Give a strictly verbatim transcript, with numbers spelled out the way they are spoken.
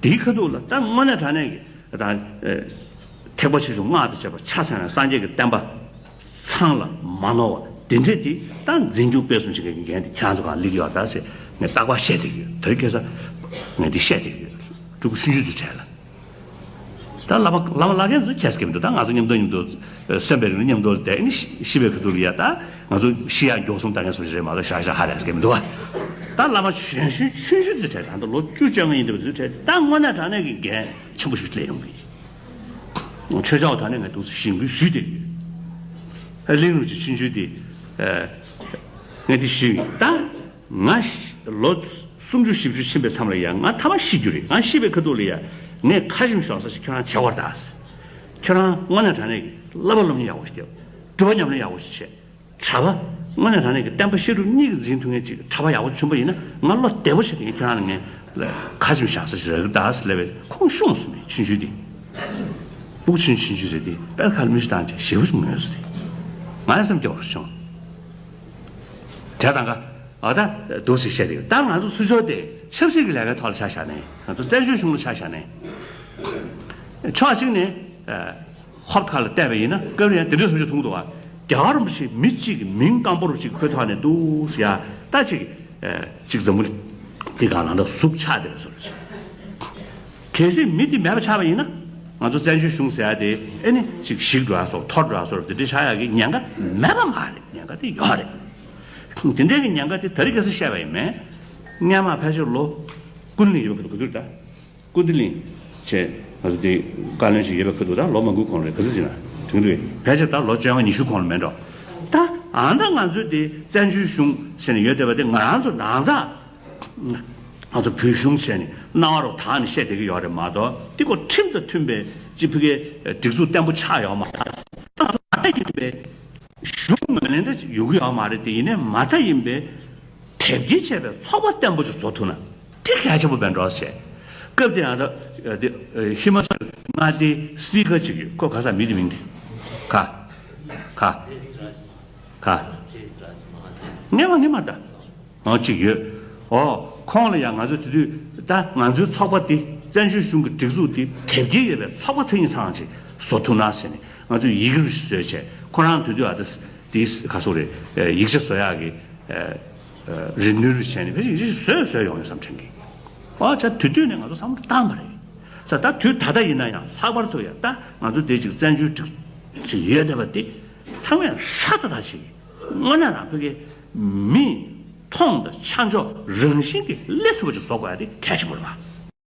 དེའི་ཁ་ཐུག་ལ་ད་དངོས་གནས་དྲང་གནས་ཀྱི་ད་ཨེ་ཐེག་པ་ཆེ་ཆུང་སྔགས་དང་བཅས་པ་ཆ་ཚང་ནས་སངས་རྒྱས་ཀྱི་བསྟན་པ་ཚང་ལ་མ་ནོར་བ་དེ་འདྲས་དེ་ད་འཛིན་སྐྱོང་སྤེལ་གསུམ་བྱེད་མཁན་གྱི་འགན་དེ་ཁྱེད་རང་ཚོ་གང་ལེགས་ཡོད་ད་ཟེར་ངས་རྟག་པར་བཤད་བསྡད་ཀྱི་ཡོད། དེ་རིང་ཁ་སང་ངས་འདི་བཤད་བསྡད་ཀྱི་ཡོད། སྤྲུལ་སྐུ་ཆུང་ཆུང་ཚོའི་གྲས་ལ། ད་བླ་མ་བླ་མ་ལྷ་རྒན་ཚོ་ཁྱེད་སྐད་མི་འདུག་ད་ང་ཚོ་མཉམ་དུ་མཉམ་དུ་གསོན་པའི་རིང་ལ་མཉམ་དུ་བསྡད་ནི་ཤི་བའི་ཁ་ཐུག་ལ་ཡ་ད་ང་ཚོ་ཤི་ཡག་མགྱོགས་གསུམ་ལྟ་མཁན་སུ་ཞིག་རེད་མ་གཏོགས་ཤ་ཤ་ཧ་ལས་སྐད་མི་འདུག་བ། ད་བླ་མ་གཞོན་གཞོན་ཆུང་ཆུང་ཚོའི་གྲས་ད་ལྟ་ལོ་བཅུ་བཅོ་ལྔ་ཡིན་འདྲ་བ་ཚོའི་གྲས་ད་དངོས་གནས་དྲང་གནས་ཀྱི་འགན་ཆེན་པོ་ཞིག་སླེབས་ཡོང་གི་ཡིན། ཆོས་ཕྱོགས་དྲང་གནས་ངས་འདུག་སེ་གཞེན་སྐུལ་ཞུས་བསྡད་ཀྱི་ཡོད། ཨ་གླིང་རུ་གྱི་ཆུང་ཆུང་དེ་ངས་འདི་ཞུས་ཡིན་ད། ང་ལོ་སུམ་ཅུ་བཞི་བཅུ་ཕྱིན་པའི་མཚམས་ལ་ཡ་ང་ཐ་མ་ཤི་རྒྱུ་རེད། ང་ཤི་བའི་ཁ་ཐུག་ལ་ཡ་ངས་ཁ་ཞིམ་ཞོག་ས་ཞིག་ཁྱོད་རང་བྱེད་དགོས་རེད་ད། ཁྱོད་རང་དངོས་གནས་དྲང་གནས་ཀྱི་བསླབ་པ་སློབ་གཉེར་ཡག་པོ་ཞིག་བརྒྱབ། སྒྲུབ་པ་ཉམས་ལེན་ཡག་པོ་ཞིག་བྱས། གྲྭ་པ་དངོས་གནས་དྲང་གནས་ཀྱི་བསྟན་པ་བཤད་སྒྲུབ་གཉིས་ཀྱི་འཛིན་ཐུབ་མཁན་ཅིག་གྲྭ་པ་ཡག་པོ་བྱུང་པ་ཡིན་ན་ང་བློ་བདེ་པོ་བྱས་ཏེ་ཁྱོད་རང་ལ་ངས་ཁ་ཞིམ་ཞོག་ས་ཞིག་རག་གི་ད་ཟེར་ལབ་པས་ཁོང་ཤོང་སོང་ནས་ཆུང་ཆུང་དེ། སྤུ་གུ་ཆུང་ཆུང་ཆུང་ཟེར་དེ་དཔེ་ཁ་ལ་མི་ཞིག་བཏང་བྱས་ཞེ་པོ་ཞིག་ངུས་སོང་དེ། ང་ཡང་སེམས་སྐྱོ་བོ་བྱུང་། དེ་དང་ག་ཨ་ད་འདུག་སེ་བཤད་དེ་ད་ང་ཚོ་ཚུར་ཕྱོགས་དེ་ཆབ་སྲིད་ཀྱི་ལས་ཀའི་ཐོག་ལ་ཆ་བཞག་ནས་ང་ཚོ་བཙན་བྱོལ་གཞུང་ལ་ཆ་བཞག་ནས། ཕྱོགས་གཅིག་ནས་ཧོབ་ཁ་ལ་བལྟས་པ་ཡིན་ན་སྐབས་རེ་ཡང་དེ་འདྲའི་བཟོ་ཅིག་མཐོང་འདུག་བ། རྒྱལ་བ་རིན་པོ་ཆེ་མི་གཅིག་གི་མིང་སྐམ་པོ་རུ་གཅིག་ཁོའི་ཐོག་ནས་འདུག་ཟེར་ཡ་ད་ཅིག་ཅིག་འཛམ་བུ་གླིང་འདི་སྒང་ལ་ད་ཟུག་ཆགས་བསྡད་པའི་བཟོ་འདྲ་ཅིག་གལ་སྲིད་མི་དེ་མེད་པ་ཆགས་པ་ཡིན་ན་ང་ཚོ་བཙན་བྱོལ་གཞུང་ཟེར་ཡ་དེ་ཨེ་ནི་ཅིག་ཞིག་འགྲོ་ཡ་སོགས་འཐོར་འགྲོ་ཡ་སོགས་དེ་འདྲ་ཆགས་ཡ་གི་ཉེན་ཁ་མེད་པ་མ་རེད། ཉེན་ཁ་དེ་ཡོད་རེད། དེ་འདྲའི་གི་ཉེན་ཁ་དེ་ད་རེས་ཁ་སང་བཤད་པ་ཡིན་མིན། སྔོན་མ་ཕལ་ཆེར་ལོ་ཀུན་ལས་ཡོད་པ་ག་དུས་ད། ཀུན་ཏི་ལིང་བྱས་ང་ཚོ་དེ་བཀའ་བློན་ཞིག་ཡོད་པའི་ཁ་ཐུག་ད་ལོ་མང་པོའི་གོང་རེད། ག་ཚོད་ཅིག་ན་དྲན་གྱི་འདུག་ཕལ་ཆེར་ད་ལོ་བཅོ་ལྔ་ཉི་ཤུ་གོང་ལ་མེད་འགྲོ། ད་ཨ་ད་ང་ཚོས་དེ་བཙན་བྱོལ་གཞུང་བྱས་ནས་ཡོད་བསྡད་པ་དེ་ང་རང་ཚོ་ནང་ཚགས་ང་ཚོ་བོད་གཞུང་བྱས་ནས་རྣ་བ་རུ་དག་ནས་བཤད་བསྡད་ཀྱི་ཡོད་རེད་མ་གཏོགས་དེ་ཁོ་ཁྲིམས་དང་མཐུན་པའི་སྤྱི་ཕུགས་ཀྱི་སྒྲིག་འཛུགས་བརྟན་པོ་ཆགས་ཡོད་མ་རེད། ད་ང་ཚོ་ད་ལྟ་ཡིན་པའི་གཞུང་ངོས་ལེན་ད་ཡོང་གི་ཡོད་མ་རེད། དེ་ཡིན་ནའི་མ་མཐའ་ཡིན་པའི་དེབ་སྐྱེལ་བྱས་པའི་ཚོགས་པ་བརྟན་པོ་ཅིག་བཟོ་ཐུབ་ན་དེ་གལ་ཆེན་པོ་བས་འགྲོ་ཟེར། སྐབས་དེ་ཡང་ད་དེ་ཧི་མ་ཅལ་མངའ་སྡེའི་སི་པི་ཀར་ཅིག་ཡོད། ཁོ་ག་ས་མི་དེ་མིང་དེ་ག་ག་ག་ངས་མ་ངས་མ་ད་ཨང་ཅིག་ཡོད། ཨོ་ཁོང་ལ་ཡང་ང་ཚོ་དེ་དུས་ད་ང་ཚོའི་ཚོགས་པ་འདི་བཙན་བྱོལ་གཞུང་གི་སྒྲིག་འཛུགས་འདི་དེབ་སྐྱེལ་ཡོད་པའི་ཚོགས་པ་མཚན་ཉིད་ཚང་ཅིག་བཟོ་ཐུབ་ན་ཟེར་ནས་ང་ཚོས་ཡི་གེ་རུ་བཟོས་བྱས་ཁོ་རང་དུས་དུས་ཨ་ད་དེ་ག་སོག་རེད། ཡིག་ཆ་བཟོ་ཡག་གི་རེ་ནུས་རུ་བྱས་ནས་ཕལ་ཆེར་ཡིག་ཆ་བཟོས་བཟོས་ཡོང་ཡོད་བསམ་དྲན་གི། ཨ་ཅག་དུས་དུས་ནས་ང་ཚོ་བསམ་བློ་བཏང་བ་རེད། ས་ད་དུས་ད་ལྟ་ཡིན་ན་ཡང་ལྷག་པར་དུ་ཡང་ད་ང་ཚོ་དེ་ཅིག་བཙན་བྱོལ་སྒྲིག་ཅིག་ཡོད་བསྡད་པ་དེ་ཚང་མས་ཧྲ་ཏག་ཏག་ཅིག་དངོས་གནས་རང་ཕ་གི་མི་མཐོང་དང་ཆ་འཇོག་རང་བཞིན་གྱི་སླེབས་ཐུབ་པ་ཅིག་བཟོ་དགོས་ཡ་དེ་གལ་ཆེན་པོ་རེད་པ།